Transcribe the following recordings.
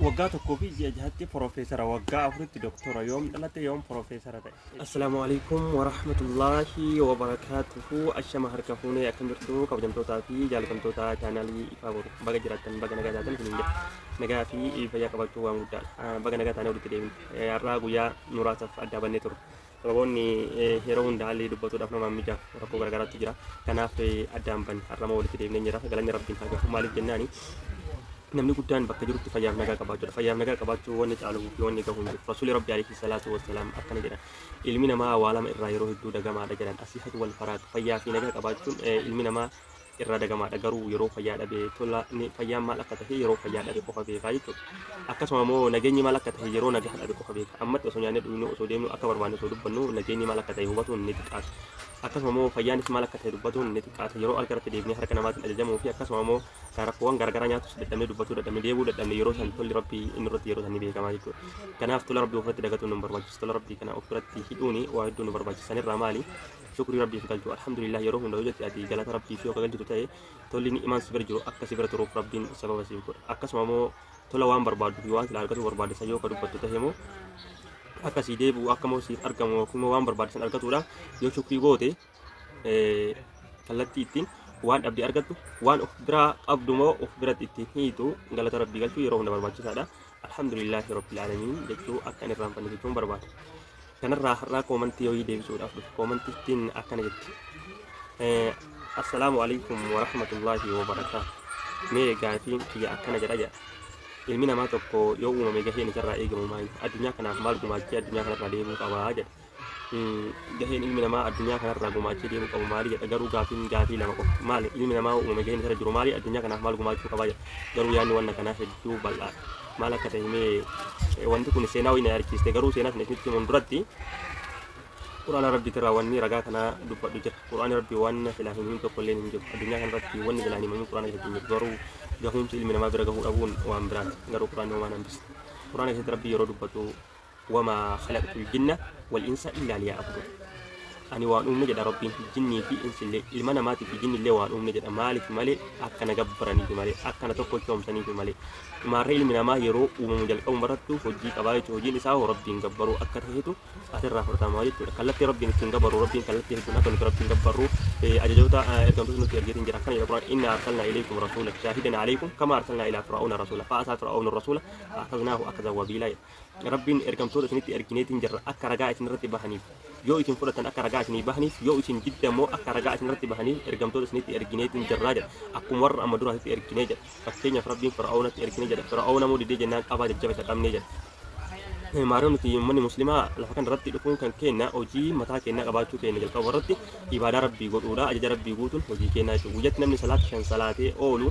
Waggaa tokkoo fi ji'a jahatti Porofeesara, waggaa afuritti Doktora, yoom dhalate, yoom Porofeesara ta'e? Assalaamu Aleykum Warahmatullaahi Wabarakaatuhu. Ashama harka fuunee, akkam jirtu kabajamtootaa fi jaalatamtoota chaanaalii Ifaa Boru? Baga jiraattan, baga nagaa taatan isiniin jedha. Nagaa fi fayyaa qabaachuu waan guddaadha. Baga nagaa taanee walitti deebine. Har'aa guyyaa muraasaaf addaa bannee turre. Sababoonni yeroo hunda haalli dubbatuudhaaf namaan mijaa'u rakkoo garaagaraatu jira. Kanaaf addaan banne. Har'a immoo walitti deebinee jira. Galanni Rabbiin haa gahu. Maaliif jennaani, namni guddaan bakka jirutti fayyaaf nagaa qabaachuudha. Fayyaaf nagaa qabaachuu wanni caaluu fi wanni gahu hin jiru. Rasuulli Rabbi alayhi salaatu wassalaam akkana jedhan. Ilmi namaa waa lama irraa yeroo hedduu dagamaadha jedhan. Asihatu wal faraag. Fayyaa fi nagaa qabaachuun ilmi namaa irraa dagamaadha. Garuu yeroo fayyaa dhabe tola fayyaan maal akka tahe yeroo fayyaa dhabe qofa beekaa jechuudha. Akkasuma immoo nageenyi maal akka tahe yeroo nagaa dhabe qofa beeka. Ammatti osoo nyaannee dhugnu, osoo deemnu, akka barbaanne osoo dubbannu, nageenyi maal akka tahe hubatuun ni xiqqaata. Akkasuma immoo fayyaanis maal akka tahe dubbatuun ni xiqqaata. Yeroo alga irratti deebinee harka namaatiin ajajamuu fi akkasuma immoo rakkoowwan garaagaraa nyaatus dadhabnee, dubbachuu dadhabnee, deebuu dadhabne, yeroo san tolli Rabbii inni irratti yeroo san ni beekamaa jechuudha. Kanaaf tola Rabbii ofirratti dagatuun nu barbaachisu. Tola Rabbii kana ofirratti hidhuuni waa hedduu nu barbaachisa. Sanirraa maali? Shukrii Rabbiif galchuu. Alhamdulillah yeroo hunda yoo jette, ati galata Rabbiif yoo galchitu ta'e, tolli ni'imaan si bira jiru akka si bira turuuf Rabbiin sababa siif godha. Akkasuma immoo tola waan barbaaddu fi waan sila argatuu barbaadde san yoo ka dubbattu ta'e immoo, akka sii deebi'u, akka immoo siif argamu yookiin immoo waan barbaadde san argatuudhaaf yoo shukrii goote, kallattii ittiin waan dhabde argattu, waan of biraa qabdu moo of biratti ittiin hiitu, galata Rabbii galchuu yeroo hunda barbaachisaadha. Alhamdulillaahi Rabbil Aalamiin jechuu akka hin irraanfanne jechuun barbaada. Kanarraa har'aa koomantii wayii deebisuudhaaf dhufe. Koomantittiin akkana jetti. Assalaamu alaikum warahmatullaahi wabarakaatu. Mee gaafiin kiyya akkana jedha jedha. Ilmi namaa tokko yoo uumame gaheen isarraa eegamu maali? Addunyaa kanaaf maal gumaachee addunyaa kanarraa deemuu qabaa jedha. Gaheen ilmi namaa addunyaa kanarraa gumaachee deemuu qabu maali jedha. Garuu gaafiin gaafii lama qofa. Maali? Ilmi namaa uumame gaheen isarra jiru maali? Addunyaa kanaaf maal gumaachuu qabaa jedha. Garuu yaadni wanna kanaa hedduu bal'aadha. Maal akka ta'e mee wanti kun seenaa wayii na yaadachiiste. Garuu seenaa sana isinitti himuun duratti Quraana Rabbiitirraa wanni ragaa kanaa dubbadhu jira. Quraanni Rabbii waan silaa hin himin tokko illee hin jiru. Addunyaa kanarratti wanni silaa hin himamin Quraana keessatti hin jiru. Garuu gahuumsi ilmi namaa bira gahuu dhabuun waan biraati. Garuu Quraanni homaa hin hambisne. Quraana keessatti Rabbii yeroo dubbatu, "Wamaa khalaqtul jinna wal insa illaa liya'budun." Ani waan uumne jedha Rabbiin, jinnii fi insillee, ilma namaatii fi jinnillee waan uumne jedha, maaliif malee? Akka na gabbaraniifi malee, akka na tokkochoomsaniifi malee. Maarree ilmi namaa yeroo uumamu jalqabuma irrattuu hojii qabaa jechuudha. Hojiin isaa hoo Rabbiin gabbaruu akka tahetu asirraa fudhatama jechuudha. Kallattii Rabbiin ittiin gabbarru, Rabbiin kallattii hedduun akka nuti Rabbiin gabbarru ajajoota ergamtoota nutti ergeetiin jira. Akkana jedha Qur'aan: "Inna arsalnaa ilaykum rasuula shaahidan alaykum kama arsalnaa ilaa fir'auna rasuula fa asaa fir'aunu rasuula fa akhadnaahu akhzan wabiilaa" jedha. Rabbiin ergamtoota isinitti ergineetiin jirra akka ragaa isin irratti bahaniif. Yoo isin fudhatan akka ragaa isinii bahaniif, yoo isin diddan immoo akka ragaa isin irratti bahaniif ergamtoota isinitti ergineetiin jirraa jedha. Akkuma warra amma duraatitti erginee jedha. Fakkeenyaaf Rabbiin Fir'aawnatti ergine jedha. Fir'aawna immoo didee jennaan qabaa jajjaba isa qabnee jedha. Maarree nuti uummanni muslimaa lafa kana irratti dhufuun kan keenya hojii mataa keenyaa qabaachuu keenya, jalqaba irratti ibaadaa Rabbii godhuudha. Ajaja Rabbii guutuun hojii keenyaa jechuudha. Guyyatti namni salaata shan salaatee oolu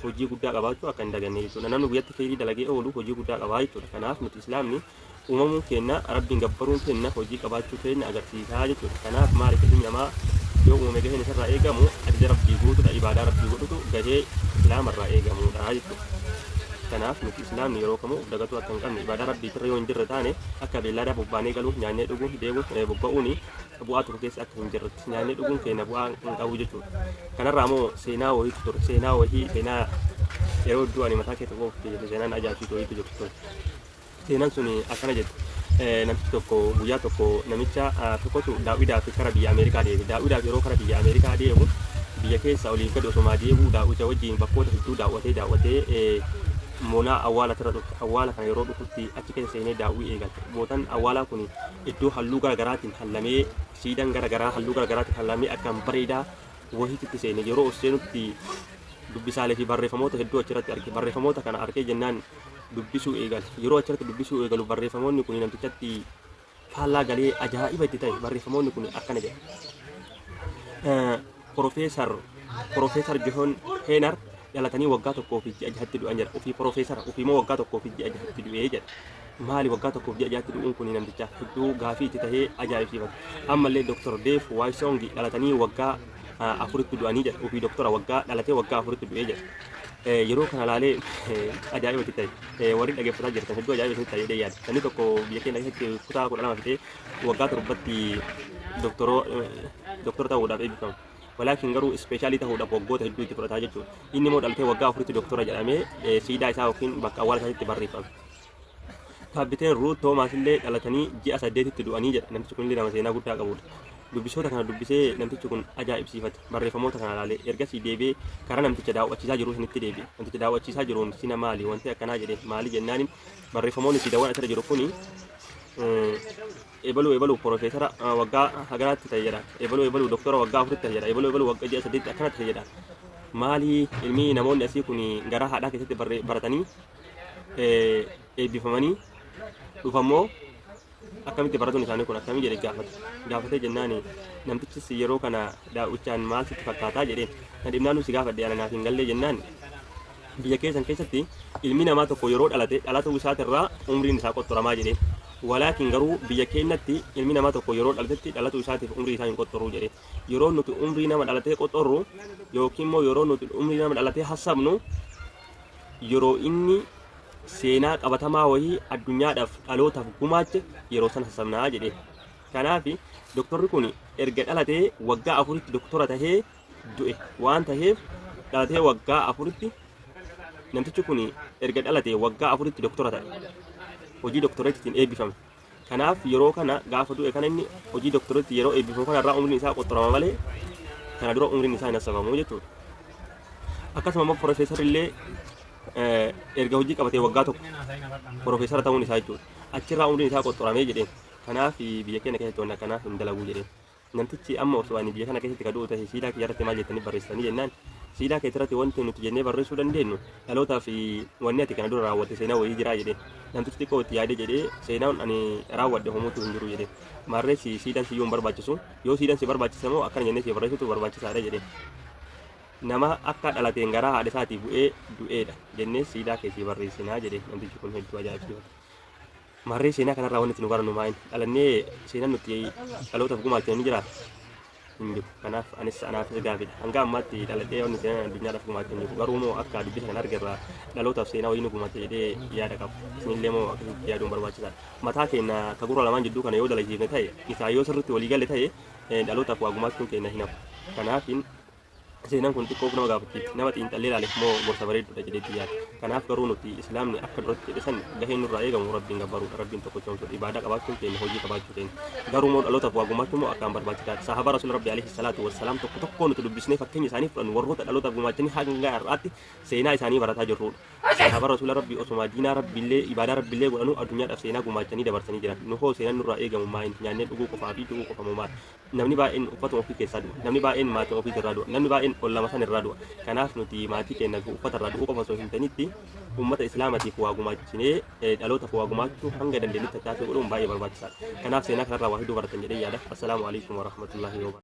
hojii guddaa qabaachuu akka hin daganne jechuudha. Namni guyyatti kheyrii dalagee oolu hojii guddaa qabaa jechuudha. Kanaaf nuti islaamni uumamuun keenya, Rabbiin gabbaruun keenya hojii qabaachuu keenya agarsiisaa jechuudha. Kanaaf maaliif ilmi namaa yoo uumame gaheen isarraa eegamu ajaja Rabbii guutuudha, ibaadaa Rabbii godhutu gahee islaamarraa eegamuudha jechuudha. Kanaaf nuti islaamni yeroo kamuu of dagatuu akka hin qabne, ibaadaa Rabbiitirra yoo hin jirre taane akka beellaadaa bobbaanee galuun, nyaannee dhuguun, deemuun, bobba'uun bu'aa tokko keessa akka hin jirretti, nyaannee dhuguun keenya bu'aa hin qabu jechuudha. Kanarraa immoo seenaa wayiitu ture. Seenaa wayii, seenaa yeroo hedduu ani mataa keessa koo seenaan ajaa'ibsiisu wayiitu jiru ture. Seenaan sun akkana jetti. Namtichi tokko guyyaa tokko namicha tokkotu daawwiidhaaf kara biyya Ameerikaa deeme. Daawwiidhaaf yeroo kara biyya Ameerikaa deemu, biyya keessa oliif gadi osomaa deemuu, daawwicha wajjin bakkoota hedduu daawwatee daawwatee moonaa awwaala irra dhufe. Awwaala kana yeroo dhufutti achi keessa seenee daawwii eegale. Bootan awwaalaa kun iddoo halluu gara garaatiin hallamee, siidaan gara garaa halluu gara garaatiin hallamee akkaan bareedaa wahiitti seene. Yeroo ol seenutti dubbisaalee fi barreeffamoota hedduu achirratti arge. Barreeffamoota kana argee jennaan dubbisuu eegale. Yeroo achirratti dubbisuu eegalu barreeffamoonni kun namtichatti faallaa galee ajaa'iba itti ta'e. Barreeffamoonni kun akkana jedha. Porofeesar John Heenar dhalatanii waggaa 1 fi ji'a 6tti du'an jedha. Ofii porofeesara, ofii immoo waggaa 1 fi ji'a 6tti du'ee jedha. Maali waggaa 1 fi ji'a 6tti du'uun kun namtichaaf hedduu gaafii itti tahee ajaa'ibsiifate. Ammallee Dr. Dave Waisong dhalatanii waggaa 4tti du'anii jedha. Ofii doktora, waggaa dhalatee waggaa 4tti du'ee jedha. Yeroo kana laalee ajaa'iba itti ta'e. Warri dhaggeeffataa jirtan hedduu ajaa'iba isinitti ta'e jedhee yaada. Namni tokko biyya keenya keessatti kutaa 12 fixee waggaa 7tti doktora ta'uudhaaf eebbifama. Walaakin garuu ispeeshaalii ta'uudhaaf waggoota hedduu itti fudhataa jechuudha. Inni immoo dhalatee waggaa 4tti doktora jedhamee siidaa isaa yookiin bakka awwaala isaatti barreeffame. Kaappiteen Ruut Toomaas illee dhalatanii ji'a 8tti du'anii jedha. Namtichi kun illee nama seenaa guddaa qabudha. Dubbisoota kana dubbisee namtichi kun ajaa'ibsiifate. Barreeffamoota kana ilaalee ergasii deebi'ee karaa namticha daawwachiisaa jiruu sanitti deebi'e. Namticha daawwachiisaa jiruun sina maali wanti akkanaa jedhe maali jennaaniin barreeffamoonni siidaawwan asirra jiru kuni ebaluu ebaluu piroofeesara waggaa haganaatti ta'e jedha. Ebaluu ebaluu doktora waggaa 4tti ta'e jedha. Ebaluu ebaluu waggaa ji'a 8tti akkanatti ta'e jedha. Maali ilmi namoonni asii kun garaa haadhaa keessatti baratanii eebbifamanii dhufammoo akkamitti baratuun isaanii kun akkamii jedhe gaafate. Gaafatee jennaan namtichis yeroo kana daawwichaan maal sitti fakkaataa jedheen. Na dhibnaan si gaafadhe ana naaf hin gallee jennaan biyya keessan keessatti ilmi namaa tokko yeroo dhalate dhalatuu isaatirraa umriin isaa qoxxoramaa jedheen. Walaakin garuu biyya keenyatti ilmi namaa tokko yeroo dhalatetti dhalatuu isaatiif umrii isaa hin qoxxoruu jedhe. Yeroo nuti umrii nama dhalatee qoxxorru yookiin immoo yeroo nuti umrii nama dhalatee hassabnu yeroo inni seenaa qabatamaa wayii addunyaadhaaf dhalootaaf gumaache yeroo sana hassabnaa jedhe. Kanaaf doktorri kun erga dhalatee waggaa 4tti doktora tahee du'e waan taheef dhalatee waggaa 4tti namtichi kun erga dhalatee waggaa 4tti doktora ta'e. Hojii doktoreettiin eebbifame. Kanaaf yeroo kana gaafa du'e kana inni hojii doktoreetti yeroo eebbifamu kanarraa umriin isaa qoxxorama malee kana dura umriin isaa hin hassabamu jechuudha. Akkasuma immoo piroofeesarri illee erga hojii qabatee waggaa 1 piroofeesara ta'uun isaa jechuudha. Achirraa umriin isaa qoxxoramee jedheen. Kanaaf biyya keenya keessatti wanni akkanaa hin dalaguu jedheen. Namtichi amma osoo ani biyya kana keessatti ka du'u ta'e siidaa kiyya irratti maal jettanii barreessitanii jennaan siidaa kee irratti wanti nuti jennee barreessuu dandeenyu dhalootaa fi wanni ati kana dura raawwatte seenaa wayii jiraa jedheen. Namtichi xiqqoo itti yaadee jedhee seenaan ani raawwadhe homuutu hin jiru jedheen. Maarree si siidaan siyyuu hin barbaachisu yoo siidaan si barbaachise immoo akkana jennee si barreessutu barbaachisaadha jedheen. Nama akka dhalateen garaa haadha isaatii bu'ee du'eedha jennee siidaa kee si barreessinaa jedheen. Namtichi kun hedduu ajaa'ibsiifate. Maarree seenaa kanarraa wanti nu barannu maal? Dhalannee seenaan nuti dhalootaaf gumaachine ni jiraa? Hin jiru. Kanaaf anis anaafis gaafidha. Hanga ammaatti dhaladhee wanni seenaan addunyaadhaaf gumaache hin jiru. Garuu immoo akka dubbisa kana argerraa dhalootaaf seenaa wayii nu gumaache jedhee yaada qaba. Isinillee immoo akkasitti yaaduun barbaachisaadha. Mataa keenya ka gurra lamaan jidduu kana yoo dalagsiifne ta'e isaa yoo sirriitti walii galle ta'e dhalootaaf waa gumaachuun keenya hin hafu. Kanaaf seenaan kun xiqqoo nama gaafachiifti. Nama xiinxallee ilaaleef immoo gorsa bareedduudha jedheetti yaada. Kanaaf garuu nuti Islaamni akka duratti jedhe san gaheen nurraa eegamu Rabbiin gabbaruudha. Rabbiin tokkochoomsuudha. Ibaadaa qabaachuun keenya hojii qabaachuu keenya. Garuu immoo dhalootaaf waa gumaachuun immoo akkaan barbaachisaadha. Sahaabaa Rasuula Rabbi alayhi salaatu wassalaam tokko tokkoo nuti dubbisnee fakkeenya isaanii fudhannu warroota dhalootaaf gumaachanii hanga har'aatti seenaa isaanii barataa jirruudha. Sahaabaa Rasuula Rabbi osuma diinaa Rabbiillee ibaadaa Rabbiillee godhanuu addunyaadhaaf seenaa gumaachanii dabarsanii jiran. Nu hoo seenaan nurraa eegamu maal? Nyaannee dhuguu qofaa fi du'uu qofa moo maal? Namni baay'een uffatuma ofii keessaa du'a. Namni baay'een maatii ofii irraa du'a. Namni baay'een ollama san irraa du'a. Kanaaf nuti maatii keenya fi uffata irraa du'uu qofa osoo hin ta'initti uummata Islaamatiif waa gumaachinee dhalootaaf waa gumaachuu hanga dandeenyutti tattaaffii godhuun baay'ee barbaachisaadha. Kanaaf seenaa kanarraa waa hedduu baratan jedhee yaada. Assalaamu alaikum warahmatullahi wabarakatuh.